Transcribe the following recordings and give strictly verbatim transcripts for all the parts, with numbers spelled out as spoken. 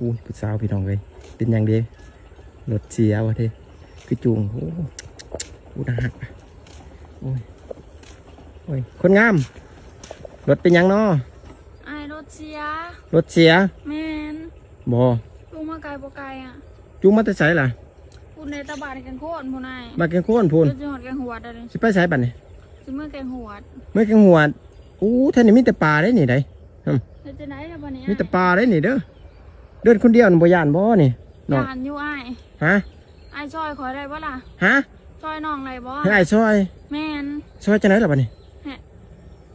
อุ้ย ผู้สาวพี่น้องเอ้ย เป็นหยังเด้ รถเสียว่ะเด้ คือจูง โอ้ โอ้ น่าฮักอะ โอ้ย โอ้ย คนงาม รถเป็นหยังน้อ อ้าย รถเสีย รถเสีย แม่น บ่ จูงมาไกลบ่ไกลอะ จูงมาแต่ไสล่ะ พู้นในตะบานแกงโคตรพู้นอ้าย มาแกงโคตรพู้น รถสิฮอดแกงหวดแล้วนี่ สิไปไสบัดนี้ สิเมือแกงหวด เมือแกงหวด อู้ แถวนี้มีแต่ป่าเด้นี่ได อืม เฮ็ดจั่งใดล่ะบัดนี้ มีแต่ป่าเด้นี่เด้อ เดินคนเดียวนี่บ่ย่านบ่นี่ น้อง ย่านอยู่อ้าย ฮะ อ้ายซอยข้อยได้บ่ล่ะ ฮะ ซอยน้องได้บ่ ให้อ้ายซอย แม่น ซอยจั่งใดล่ะบัดนี้ ฮะ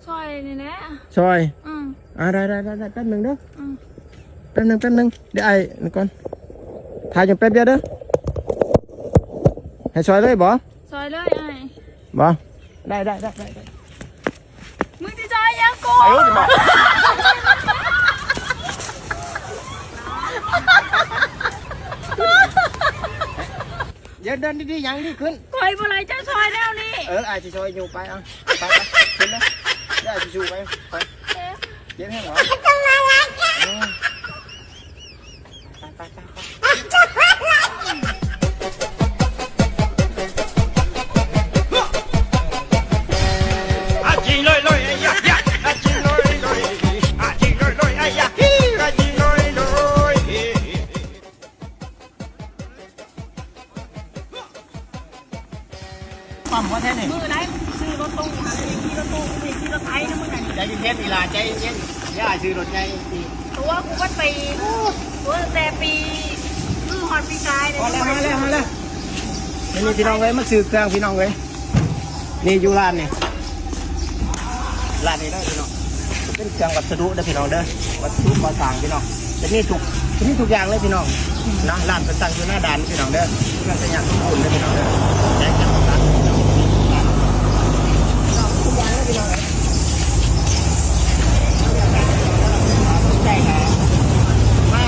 ซอยนี่แหละ ซอย อืม อ่า ได้ ได้ ได้ ได้ แป๊บหนึ่งเด้อ อืม แป๊บหนึ่ง แป๊บหนึ่ง เดี๋ยวอ้ายนี่ก่อน ถ่ายอยู่แป๊บเดียวเด้อ ให้ซอยเลยบ่ ซอยเลยอ้าย บ่ ได้ ได้ ได้ ได้ ได้ มึงสิซอยหยังกู เดี๋ยวเดินดีๆ ยังดีขึ้น ข่อยบ่ไหลจะซอยแล้วนี่ เออ อ้ายสิซอยอยู่ไป เอา ไป ไป ขึ้นเลย เดี๋ยวอ้ายสิชูไป ไป เจ็บแฮงหวา เออ ไป ไป ไป ไป ปั๊มบ่แท้นี่ มื้อใดซื้อรถตู้หาไปขี่รถตู้ไปขี่รถไถนะมึงน่ะ ใจเย็นๆ อีหล่า ใจเย็นๆ อย่าซื้อรถใหญ่อีก ตัวกูก็ตี ตัวตั้งแต่ปี คือฮอดปีกายเลย พอแล้ว พอแล้ว พอแล้ว นี่ นี่พี่น้องเอ้ย มาซื้อเครื่องพี่น้องเอ้ย นี่อยู่ร้านนี่ ร้านนี้เด้อพี่น้อง เป็นเครื่องวัสดุเด้อพี่น้องเด้อ วัสดุก่อสร้างพี่น้อง จะมีทุก จะมีทุกอย่างเลยพี่น้อง นะ ร้านเพิ่นตั้งอยู่หน้าด่านพี่น้องเด้อ เครื่องใช้งานทุกคนเด้อพี่น้องเด้อ แจ้งจังหวัดพี่น้อง ทุกอย่างเลยพี่น้องเอ้ย ใช่ครับ มา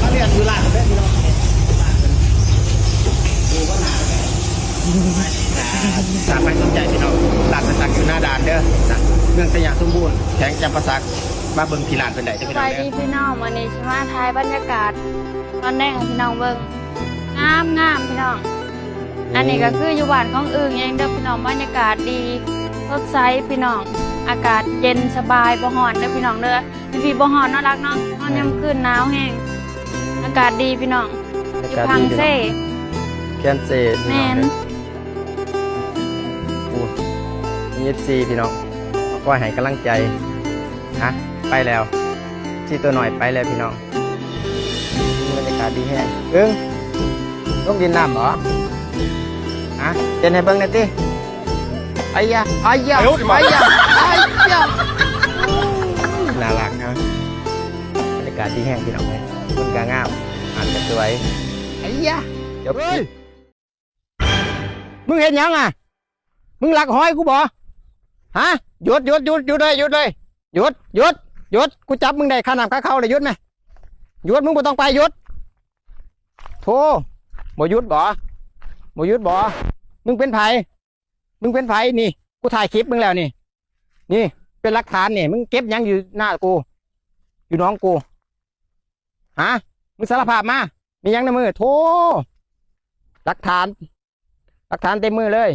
มาเรียนอยู่ร้านเด้อพี่น้อง ดูว่าหนา สามารถสนใจพี่น้อง ร้านประจักษ์อยู่หน้าด่านเด้อนะ เมืองสยามสมบูรณ์ แขวงจำปาสัก มาเบิ่งที่ร้านเพิ่นได้เด้อพี่น้องเด้อ สบายดีพี่น้อง วันนี้สิมาถ่ายบรรยากาศตอนแลงให้พี่น้องเบิ่ง งามงามพี่น้อง อันนี้ก็คืออยู่บ้านของอึ่งเองเด้อพี่น้อง บรรยากาศดี สดใสพี่น้อง อากาศเย็นสบาย บ่ฮ้อนเด้อพี่น้องเด้อ อยู่พี้บ่ฮ้อนเนาะ รักเนาะ ฮ้อนยามคืนหนาวแฮง อากาศดีพี่น้อง อยู่ฝรั่งเศส ฝรั่งเศส แม่น พี่น้องเด้อ โอ้ย มี เอฟซี พี่น้อง มาคอยให้กำลังใจ ฮะ ไปแล้ว ซีตัวน้อยไปแล้วพี่น้อง บรรยากาศดีแฮง อึ่ง ลงดินน้ำบ่ ฮะ เต้นให้เบิ่งหน่อยติ ไอ้ยะ ไอ้ยะ ไอ้ยะ ไอ้ยะ น่ารักนะ บรรยากาศดีแฮงพี่น้องเอ้ย คนก็งาม อาหารก็สวย ไอ้ยะ จบคลิป มึงเห็นหยังอ่ะ มึงลักหอยกูบ่ ฮะ หยุด หยุด หยุด หยุดเลย หยุดเลย หยุด หยุด หยุด กูจับมึงได้คาน้ำคาเขาเลย หยุดไหม หยุด มึงบ่ต้องไป หยุด โธ่ บ่หยุดบ่ บ่หยุดบ่ มึงเป็นไผ มึงเป็นไผ นี่ กูถ่ายคลิปมึงแล้วนี่ นี่ เป็นหลักฐานนี่ มึงเก็บหยังอยู่หน้ากู อยู่หนองกู ฮะ มึงสารภาพมา มีหยังในมือ โธ่ หลักฐาน หลักฐานเต็มมือเลย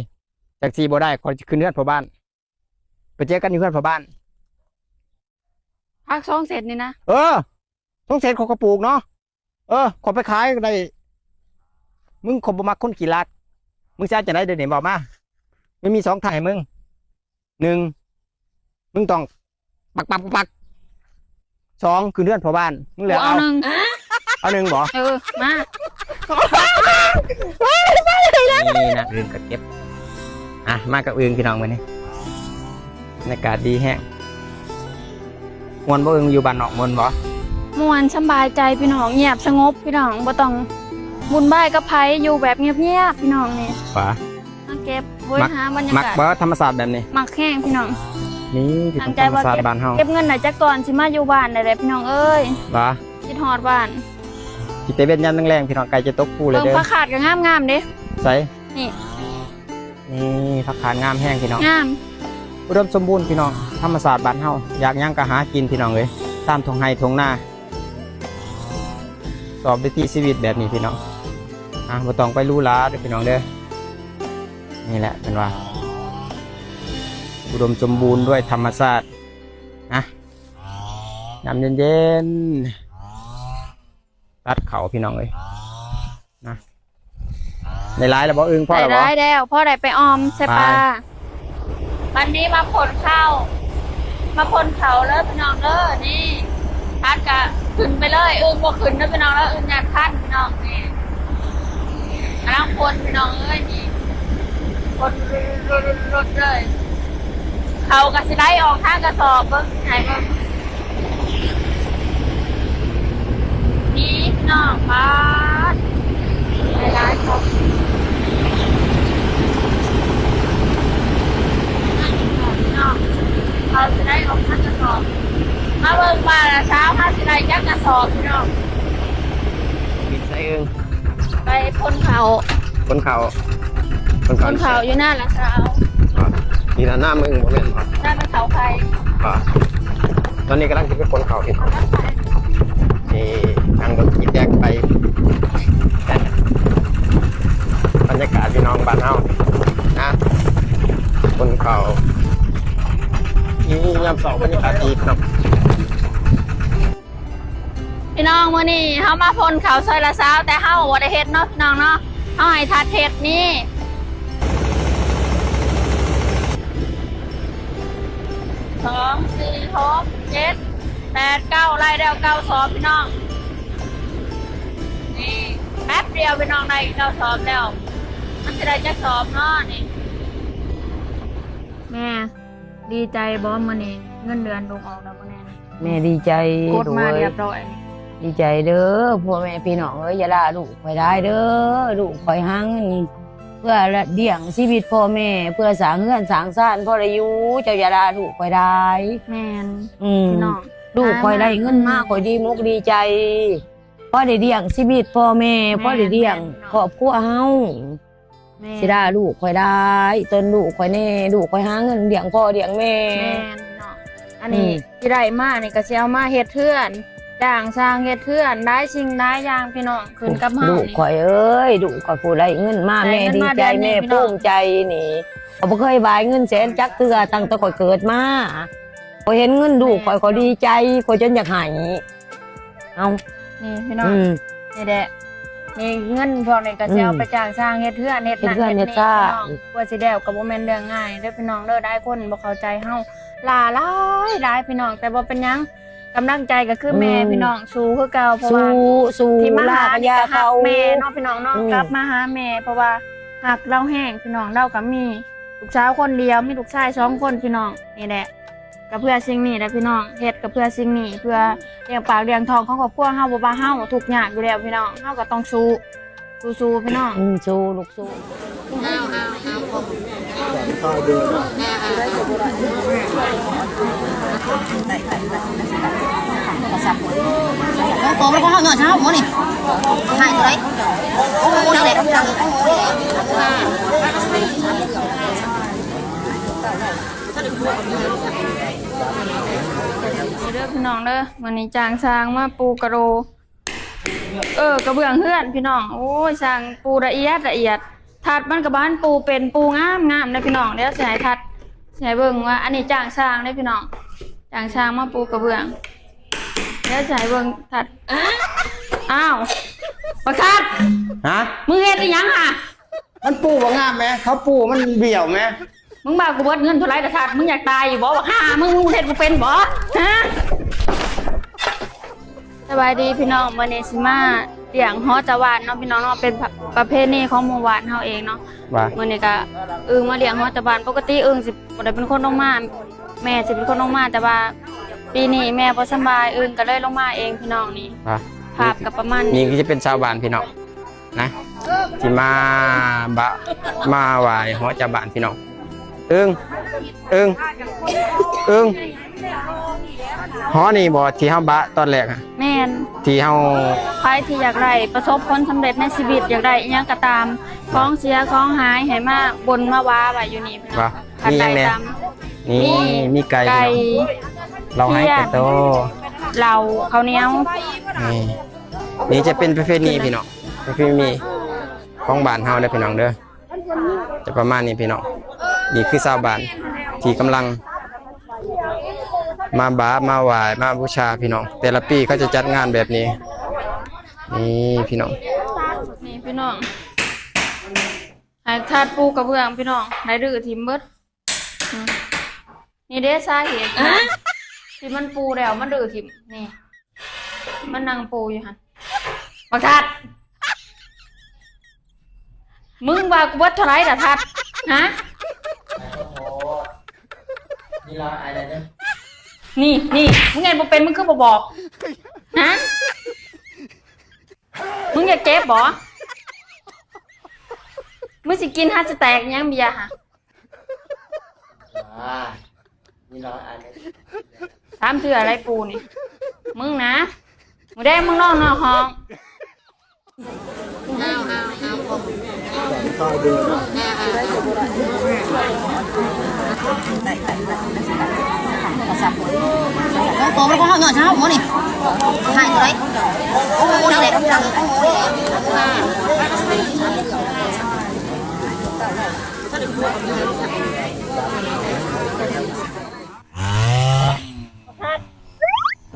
จังซี่บ่ได้ ข้อยสิขึ้นเฮือนพ่อบ้าน ไปเจอกันอยู่เฮือนพ่อบ้าน ผักสองเศษนี่นะ เออ สองเศษข้อยก็ปลูกเนาะ เออ ข้อยไปขายก็ได้ มึง ข้อยบ่มักคนขี้ลัก มึงสิเอาจั่งใดเดี๋ยวนี้ บอกมา มันมีสองทางให้มึง หนึ่ง มึงต้องปักปักปักปัก สอง คือเฮือนพ่อบ้าน มึงเหลือ กูเอา เอา หนึ่ง เอาหนึ่งบ่ เออ มา นี่นะ อึ่งก็เก็บ อ่ะ มากับอึ่งพี่น้องมื้อนี้ บรรยากาศดีแฮง ม่วนบ่ อึ่ง อยู่บ้านนอกม่วนบ่ ม่วนสำบายใจพี่น้อง เงียบสงบพี่น้อง บ่ต้องวุ่นวายกับไผ อยู่แบบเงียบๆพี่น้องนี่ หวา มาเก็บ โอ้ย มัก หาบรรยากาศ มักบ่ธรรมชาติแบบนี้ มักแฮงพี่น้อง นี่พี่น้อง ตั้งใจว่า ธรรมชาติ เก็บ บ้านเฮา เก็บเงินได้จักก่อนสิมาอยู่บ้านได้แหละพี่น้องเอ้ย หวา คิดฮอดบ้าน สิไปเวียดนามแรงๆพี่น้อง ใกล้จะตกภูแล้วเด้อ เบิ่งผักขาดก็งามๆเด้ ใส นี่ นี่ผักขาดงามแฮงพี่น้อง งาม อุดมสมบูรณ์พี่น้อง ธรรมชาติบ้านเฮา อยากหยังก็หากินพี่น้องเอ้ย ตามทุ่งไร่ทุ่งนา สอบวิถีชีวิตแบบนี้พี่น้อง อ่ะ บ่ต้องไปหรูหราเด้อพี่น้องเด้อ นี่แหละเป็นว่า อุดมสมบูรณ์ด้วยธรรมชาตินะ น้ำเย็นๆ ตัดเขาพี่น้องเอ้ย นะ ได้หลายแล้วบ่ อึ่งพอแล้วบ่ ได้หลายแล้ว พอได้ไปออมใส่ปลา ไป วันนี้มาพ่นข้าว มาพ่นเขาเด้อพี่น้องเด้อ นี่ พัดกะขึ้นไปเลย อึ่งบ่ขึ้นเด้อพี่น้องเด้อ อึ่งย่านคันพี่น้อง นี่ กำลังพ่นพี่น้องเอ้ย นี่ พ่นรดๆๆเลย เขากะสิได้ออกทางกระสอบ เบิ่งให้เบิ่ง นี่พี่น้อง ป๊าด หลายๆ ของพี่น้อง เขาสิได้ออกทางกระสอบ มาเบิ่งว่าละเช้าเขาสิได้จักกระสอบพี่น้อง บินใส่อึ่ง ไปพ่นเขา พ่นเขา พ่นเขา พ่นเขาอยู่หน้าละเช้า อ๋อ นี่นะ หน้ามึงบ่แม่นบ่ หน้ามันเขาใคร อ๋อ ตอนนี้กำลังจะไปพ่นเขาพี่น้อง นี่นั่งรถอีแต๊กไป บรรยากาศพี่น้องบ้านเฮานะ พ่นเขา นี่ยามเช้าบรรยากาศดีครับ พี่น้อง มื้อนี้เฮามาพ่นเขาซอยละซาว แต่เฮาบ่ได้เฮ็ดเนาะพี่น้องเนาะ เฮาให้ทัดเฮ็ดนี่ สอง สี่ หก เจ็ด แปด เก้า ไล่แล้วเก้าสอบพี่น้อง นี่แป๊บเดียวพี่น้องได้อีกเก้าสอบแล้ว มันสิได้จักสอบเนาะนี่ แม่ ดีใจบ่มื้อนี้ เงินเดือนลูกออกแล้วบ่แน่ แม่ดีใจ กดมา ลูกเอ้ย เรียบร้อย ดีใจเด้อพ่อแม่พี่น้องเอ้ย อย่าด่าลูกข่อยได้เด้อ ลูกข่อยหาเงินเพื่อเลี้ยงชีวิตพ่อแม่ เพื่อสร้างเฮือนสร้างซานพอได้อยู่ เจ้าอย่าด่าลูกข่อยได้ แม่น อืม พี่น้อง ลูกข่อยได้เงินมา หามา ข่อยดีมกดีใจ พอได้เลี้ยงชีวิตพ่อแม่ แม่น พอได้เลี้ยง แม่น ครอบครัวเฮา แม่น สิด่าลูกข่อยได้ ตนลูกข่อยแน่ ลูกข่อยหาเงินเลี้ยงพ่อเลี้ยงแม่ แม่นเนาะ อันนี้ อืม ที่ได้มานี่ก็สิเอามาเฮ็ดเฮือน จ้างช่างเฮ็ดเฮือน หลายสิ่งหลายอย่างพี่น้อง ขึ้นกับเฮานี่ ลูกข่อยเอ้ย ลูกข่อยผู้ได้เงินมา ได้เงินมา แม่ดีใจ เดือนนี้ แม่ พี่น้อง ภูมิใจนี่ ข่อยบ่เคยบายเงินแสนจักเทื่อตั้งแต่ข่อยเกิดมา ข่อยเห็นเงินลูกข่อย แม่น ข่อยดีใจ ข่อยจนอยากไห้ เอา นี่พี่น้อง อืม นี่แหละ นี่เงินพวกนี้ก็สิเอา อืม ไปจ้างช่างเฮ็ดเฮือน เฮ็ดนั่น เฮ็ดเฮือน เฮ็ดนี่ เฮ็ดซ่าน พี่น้อง กว่าสิแล้วก็บ่แม่นเรื่องง่ายเด้อพี่น้องเด้อ หลายคนบ่เข้าใจเฮา หลายหลายหลายพี่น้อง แต่บ่เป็นหยัง กำลังใจก็คือแม่ อืม พี่น้อง สู้คือเก่า เพราะว่า สู้ สู้ ที่มาหานี่ก็ฮักแม่เนาะพี่น้องเนาะ อืม กลับมาหาแม่ เพราะว่าฮักลาวแฮงพี่น้อง ลาวก็มีลูกสาวคนเดียว มีลูกชายสองคนพี่น้อง นี่แหละ ก็เพื่อสิ่งนี้แหละพี่น้อง เฮ็ดก็เพื่อสิ่งนี้ เพื่อเลี้ยงปากเลี้ยงท้องของครอบครัวเฮา บ่ว่าเฮาทุกข์ยากอยู่แล้วพี่น้อง เฮาก็ต้องสู้ สู้ๆ พี่น้อง อืม สู้ลูกสู้ โอ้โห มันก็เฮาเงินเฮาหมดนี่ หายตัวใด โอ้โห นั่นแหละ เด้อพี่น้องเด้อ มื้อนี้จ้างช่างมาปูกระโด เออ กระเบื้องเฮือนพี่น้อง โอ้ย ช่างปูละเอียดละเอียด ทัดมันก็บ่ทันปูเป็น ปูงามงามนะพี่น้อง เดี๋ยวสิให้ทัด สิให้เบิ่งว่า อันนี้จ้างช่างเด้อพี่น้อง จ้างช่างมาปูกระเบื้อง เดี๋ยวสิให้เบิ่งทัด อ้าว บักทัด ฮะ มึงเฮ็ดอีหยังหะ มันปูบ่งามแหม เขาปูมันเบี้ยวแหม มึงว่ากูเบิดเงินเท่าไหร่ล่ะทัด มึงอยากตายอยู่บ่ บักห่า มึง มึงเฮ็ดบ่เป็นบ่ ฮะ สบายดีพี่น้อง มื้อนี้สิมาเลี้ยงหอเจ้าบ้านเนาะพี่น้องเนาะ เป็นประ ประเพณีของหมู่บ้านเฮาเองเนาะ ว่า มื้อนี้ก็อึ่งมาเลี้ยงหอเจ้าบ้าน ปกติอึ่งสิบ่ได้เป็นคนลงมา แม่สิเป็นคนลงมา แต่ว่าปีนี้แม่บ่สำบาย อึ่งก็เลยลงมาเองพี่น้องนี่ ว่า ภาพก็ประมาณนี้ นี่ก็จะเป็นชาวบ้านพี่น้อง นะ ที่มาบะ มาไหว้หอเจ้าบ้านพี่น้อง อึ่ง อึ่ง อึ่ง หอนี่บ่ที่เฮาบะตอนแรกอะ แม่น ที่เฮา ใครที่อยากได้ประสบผลสำเร็จในชีวิต อยากได้อิหยังก็ตาม ของเสียของหายให้มาบนมาว่าไว้อยู่นี่พี่น้อง ว่า คัน มีหยังแหน่ ได้ตาม นี่ มี มีไก่ ไก่ พี่น้อง เราให้ เทียน ไก่โต เหล้า ข้าวเหนียว นี่ นี่จะเป็นประเพณีพี่น้อง ประเพณีของบ้านเฮาเด้อพี่น้องเด้อ จะประมาณนี้พี่น้อง นี่คือชาวบ้านที่กำลัง มาบาบมาไหว้มาบูชาพี่น้อง แต่ละปีเขาจะจัดงานแบบนี้ นี่พี่น้อง นี่พี่น้อง ให้ทาดปูกระเบื้องพี่น้อง ให้รื้อถิ่มเบิด อืม นี่เด้สาเหตุที่มันปูแล้วมันรื้อถิ่ม นี่ มันนั่งปูอยู่หั่น บักทัด มึงว่ากูเบิดเท่าไหร่ล่ะทัด ฮะ นี่ละอะไรเนี่ย นี่ นี่ มึงเฮ็ดบ่เป็น มึงคือบ่บอก ฮะ มึงอยากเจ็บบ่ มึงสิกินฮาสแต็กยังเบียร์ฮะ อ่า นี่ละอะไรเนี่ย ถามเทื่ออะไรปูนี่ มึงนะ มื้อแดงมึงนอนนอกห้อง โอ้โห มันก็เงาะเช้าหัวนี่ หายตัวไหน โอ้โห นี่แหละ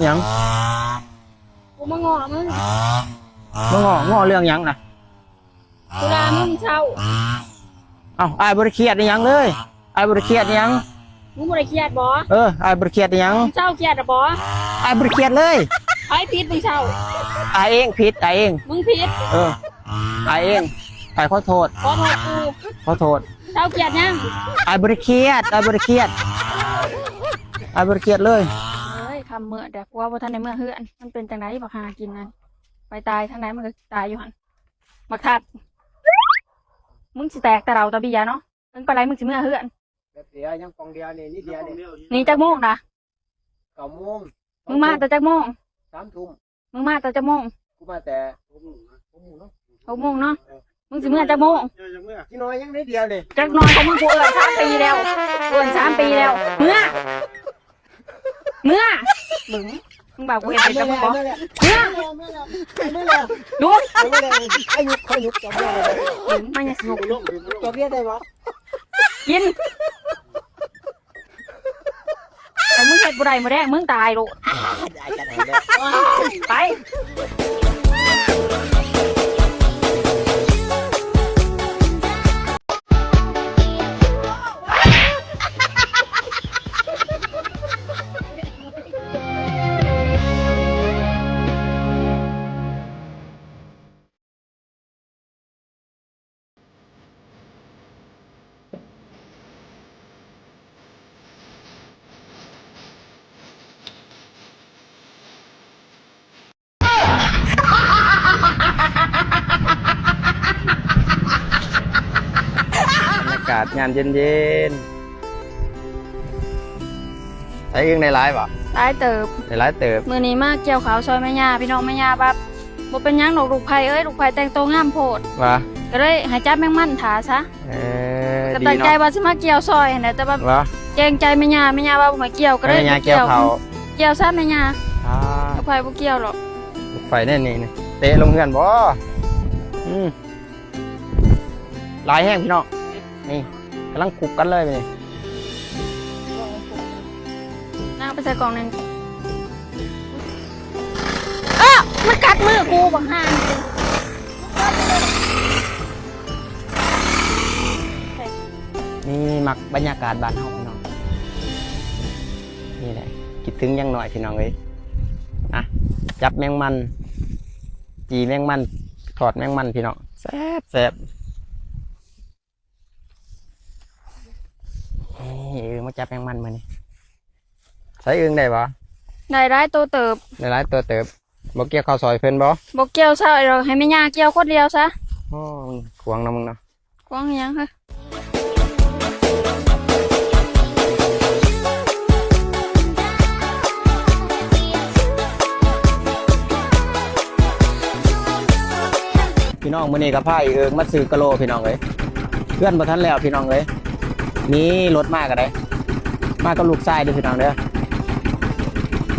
หยัง กูมาเงาะมึง มาเงาะ เงาะเรื่องหยังนะ กูด่ามึงเช้า เอ้า อ้ายบ่ได้เครียดอิหยังเลย อ้ายบ่ได้เครียดอิหยัง มึงบ่ได้เครียดบ่ เออ อ้ายบ่ได้เครียดอิหยัง มึงเช้าเครียดอะบ่ อ้ายบ่ได้เครียดเลย ไผผิดมึงเช้า อ้ายเองผิด อ้ายเอง มึงผิด เออ อ้ายเอง อ้ายขอโทษ ขอโทษกู ขอโทษ เช้าเครียดยัง อ้ายบ่ได้เครียด อ้ายบ่ได้เครียด อ้ายบ่ได้เครียดเลย เอ้ย ค่ำมื้อเด้อ ผัวบ่ทันได้เมือเฮือน มันเป็นจั่งใด๋บักหากินนั่น ไปตายทางใด๋มันก็ตายอยู่หั่น บักทัด มึงสิแตกแต่เหล้าแต่เบียร์เนาะ มึงปานใด๋มึงสิเมือเฮือน เสียยังกล่องเดียวนี่ นิดเดียวนี่ นี่จักโมงนะ เก้าโมง มึงมาแต่จักโมง สามทุ่ม มึงมาแต่จักโมง กูมาแต่ หกโมงเนาะ หกโมงเนาะ มึงสิเมือจักโมง ที่นอนยังนิดเดียวนี่ จักนอนของมึงกูเอิ้นสามปีแล้ว เอิ้นสามปีแล้ว เมือ เมือ มึง มึงบอกกูเฮ็ดเป็นกับมึงบ่ เมือ ลุก อายุเขายุบจอบเรียกได้ มึงมันยังสิลุก จอบเรียกได้บ่ กิน แต่มึงเฮ็ดบ่ได้มื้อแรกมึงตายโลด ได้จังได๋เด้อ ไป บรรยากาศยามเย็นๆ ใช้อึ่งได้หลายบ่ หลายเติบ ได้หลายเติบ มื้อนี้มาเกี่ยวข้าวซอยแม่ย่า พี่น้องแม่ย่าว่าบ่เป็นหยังดอกลูกไผ่เอ้ย ลูกไผ่แต่งตัวงามโพด ว่า ก็เลยให้จับแมงมันถ่าซะ เออ ก็ตั้งใจว่าสิมาเกี่ยวซอยหั่นแหละ แต่ว่า ว่า เกรงใจแม่ย่า แม่ย่าว่าบ่ให้เกี่ยว ก็เลย ให้แม่ย่าเกี่ยวข้าว เกี่ยวซะแม่ย่า อ่า ลูกไผ่บ่เกี่ยวหรอก ลูกไผ่แน่นี่นี่ เตะลงเฮือนบ่ อืม หลายแฮงพี่น้อง นี่ กำลังคลุกกันเลยนี่ น้ำไปใส่กล่องหนึ่ง เออ มันกัดมือกูบักห่านี่ นี่มักบรรยากาศบ้านเฮาพี่น้อง นี่แหละ คิดถึงยังน้อยพี่น้องเอ้ย นะ จับแมงมัน จี่แมงมัน ทอดแมงมันพี่น้อง แซ่บแซ่บ นี่อึ่งมาจับแมงมันมื้อนี้ ใช้อึ่งได้บ่ ได้หลายโตเติบ ได้หลายโตเติบ บ่เกี่ยวข้าวซอยเพิ่นบ่ บ่เกี่ยวซะดอก ให้แม่ย่าเกี่ยวคนเดียวซะ โอ้ มึงขวางเนาะมึงเนาะ ขวางอิหยังคะ พี่น้อง มื้อนี้ก็พาอีเอิงมาซื้อกะโหลพี่น้องเอ้ย เฮือนบ่ทันแล้วพี่น้องเอ้ย นี่รถมาก็ได้ มากับลูกชายเด้อพี่น้องเด้อ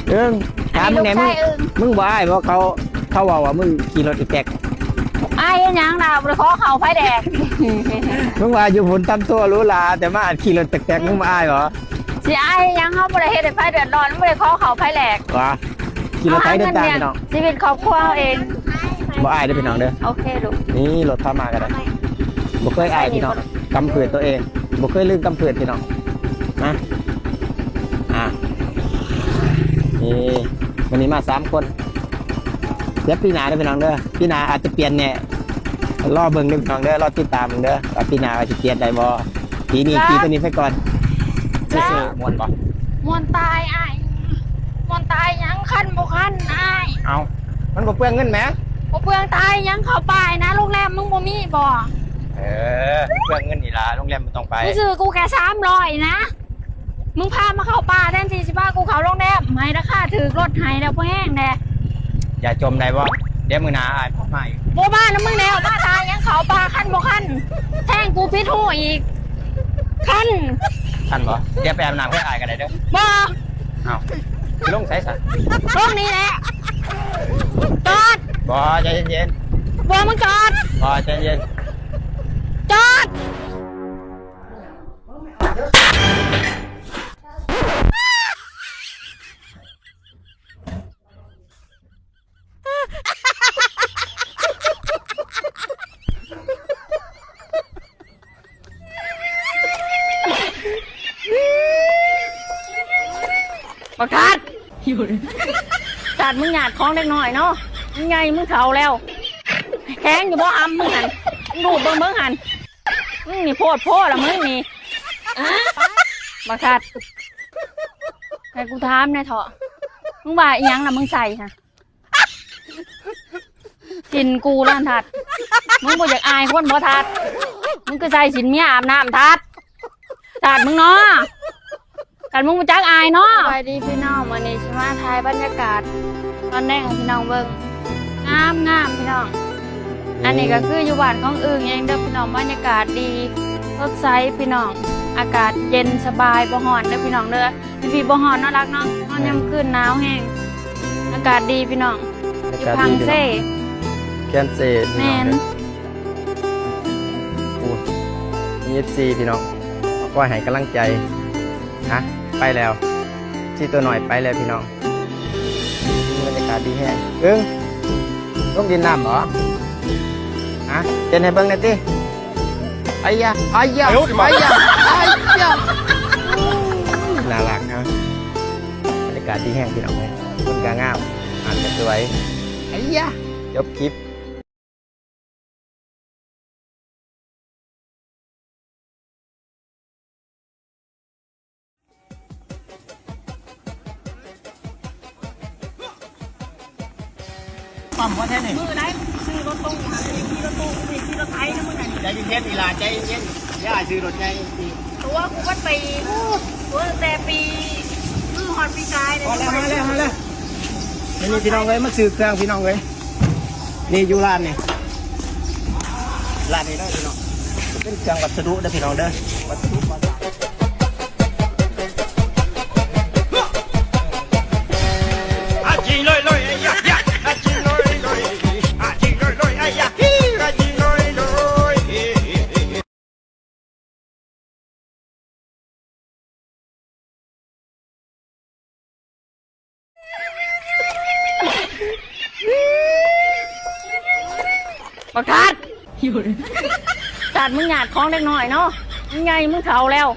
เอิง ถามมึงแหน่ อันนี้ลูกชาย มึง เอิง มึงบ่อายบ่เขา เขาว่าว่ามึงขี่รถอีแตก อายหยังล่ะ บ่ได้ขอเข้าไผแดก มึงว่าอยู่พุ้นทำตัวหรูหรา แต่มาขี่รถแตกๆ มึงบ่อายบ่ สิอายหยัง เฮาบ่ได้เฮ็ดให้ไผเดือดร้อน บ่ได้ขอเข้าไผแดก วะ ขี่รถไถเดินตามพี่น้อง ชีวิตครอบครัวเฮาเอง บ่อายเด้อพี่น้องเด้อ โอเคลูก นี่รถพามาก็ได้ บ่เคยอายพี่น้อง กำเพื่อนตัวเอง บ่เคยลืมกำเพื่อนพี่น้อง นะ อ่ะ นี่ วันนี้มาสามคน เดี๋ยวปีหน้าเด้อพี่น้องเด้อ ปีหน้าอาจจะเปลี่ยนแน่ รอเบิ่งเด้อพี่น้องเด้อ รอติดตามเบิ่งเด้อ ว่าปีหน้าว่าสิเปลี่ยนได้บ่ ปีนี้ ปีตัวนี้ไปก่อน ซื่อๆ ม่วนบ่ ม่วนตายอ้าย ม่วนตายหยัง คันบ่คันอ้าย เอ้า มันบ่เปลืองเงินแหม บ่เปลืองตายหยัง เข้าป่านะ โรงแรมมึงบ่มีบ่ เออ เปลืองเงินนี่ล่ะ โรงแรมบ่ต้องไป มึงซื้อกูแค่สามร้อยนะ มึงพามาเข้าป่าแทนที่สิพากูเข้าโรงแรม ให้ราคาถูก ลดให้แล้ว บ่แฮงแน่ อย่าจมได้บ่ เดี๋ยวมื้อหน้าอ้ายพามาอีก บ่มานำมึงแล้ว มาตายหยัง เข้าป่าคันบ่คัน แทงกูผิดหูอีก คัน คันบ่ เดี๋ยวไปอาบน้ำให้อ้ายก็ได้เด้อ บ่ เอ้า ลงไสซะ ลงนี่แหละ จอด บ่ ใจเย็นๆ บ่ มึงจอด บ่ ใจเย็น จอด บักทัด ทัด มึงหยาดของเด็กน้อยเนาะ มึงใหญ่ มึงเฒ่าแล้ว แข็งอยู่บ่อำมึงหั่น มึงดูดเบิ่งเบิ่งหั่น มึงนี่โพดโพดละมึงนี่ บักทัด ให้กูถามแหน่เถาะ มึงว่าอีหยังล่ะมึงใส่ฮะ สินกูล่ะทัด มึงบ่อยากอายคนบ่ทัด มึงคือใส่สินเมียอาบน้ำทัด ทัดมึงเนาะ คันมึงบ่จักอายเนาะ สบายดีพี่น้อง มื้อนี้สิมาถ่ายบรรยากาศตอนแลงให้พี่น้องเบิ่ง งามงามพี่น้อง อันนี้ก็คืออยู่บ้านของอึ่งเองเด้อพี่น้อง บรรยากาศดี สดใสพี่น้อง อากาศเย็นสบาย บ่ร้อนเด้อพี่น้องเด้อ พี่ๆ บ่ฮ้อนเนาะรักเนาะ ฮ้อนยามคืนหนาวแฮง อากาศดีพี่น้อง อยู่ฝรั่งเศส แคนเซตพี่น้อง แม่น เด้อ โอ้ มี เอฟซี พี่น้อง มาคอยให้กำลังใจ ฮะ ไปแล้ว ซีตัวน้อยไปแล้วพี่น้อง บรรยากาศดีแฮง อึ่ง ลงดินน้ำบ่ ฮะ เต้นให้เบิ่งหน่อยติ ไอ้ยะ ไอ้ยะ ไอ้ยะ ไอ้ยะ น่ารักนะ บรรยากาศดีแฮงพี่น้องเอ้ย คนก็งาม อาหารก็สวย ไอ้ยะ จบคลิป ปั๊มบ่แท้นี่ มือใดซื้อรถตู้หาซื้อขี่รถตู้ ซื้อขี่รถไถนะมึงน่ะ ใจเย็นๆ อีหล่า ใจเย็นๆ อย่าซื้อรถใหญ่สิ ตัวกูก็ตี ตัวตั้งแต่ปี คือฮอดปีกายเลย พอแล้ว มาแล้ว มาแล้ว นี่ นี่พี่น้องเอ้ย มาซื้อเครื่องพี่น้องเอ้ย นี่อยู่ร้านนี่ ร้านนี้เด้อพี่น้อง เป็นเครื่องวัสดุเด้อพี่น้องเด้อ วัสดุก่อสร้าง อาจีลอยลอย เอ้ยยะยะ อาจีลอยลอย อาจีลอยลอย เอ้ยยะ อาจีลอยลอย บักทัด ทัด มึงหยาดของเด็กน้อยเนาะ มึงใหญ่ มึงเฒ่าแล้ว